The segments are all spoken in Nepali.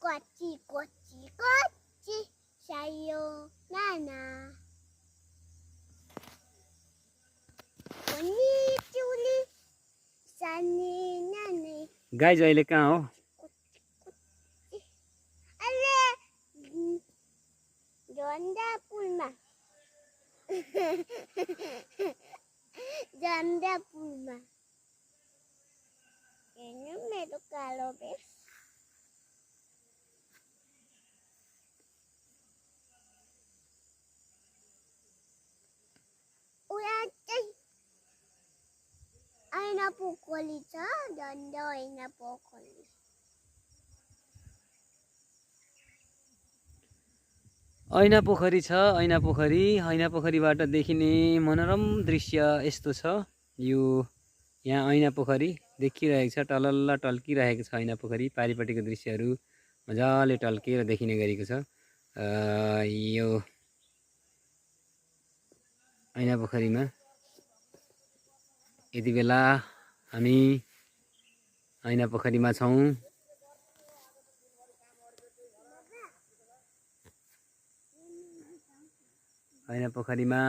Kochi, kochi, kochi, sayonara. Oni chuli, sani nani. Guys अहिले कहाँ हो? अरे झन्डा पुलमा झन्डा पुलमा हेर्नु मेरो कालो बेस उहाँ चाहिँ ऐना पोखरी छ झन्डा ऐना पोखरी ऐना पोखरी छ। ऐना पोखरीबाट देखिने मनोरम दृश्य यस्तो छ। यो यहाँ ऐना पोखरी देखिरहेको छ, टलल्ल टल्किरहेको छ। ऐना पोखरी पारिपट्टिको दृश्यहरू मजाले टल्केर देखिने गरेको छ। यो ऐना पोखरीमा यति बेला हामी ऐना पोखरीमा छौँ। ऐना पोखरीमा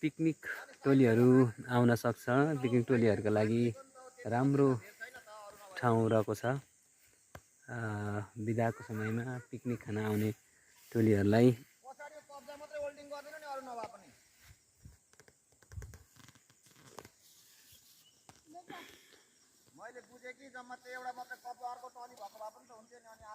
पिकनिक टोलीहरू आउन सक्छ। पिकनिक टोलीहरूका लागि राम्रो ठाउँ रहेको छ। बिदाको समयमा पिकनिक खान आउने टोलीहरूलाई मैले बुझेँ कि जम्मा चाहिँ एउटा मात्रै कप अर्को टली भएको भए पनि त हुन्थ्यो नि अनि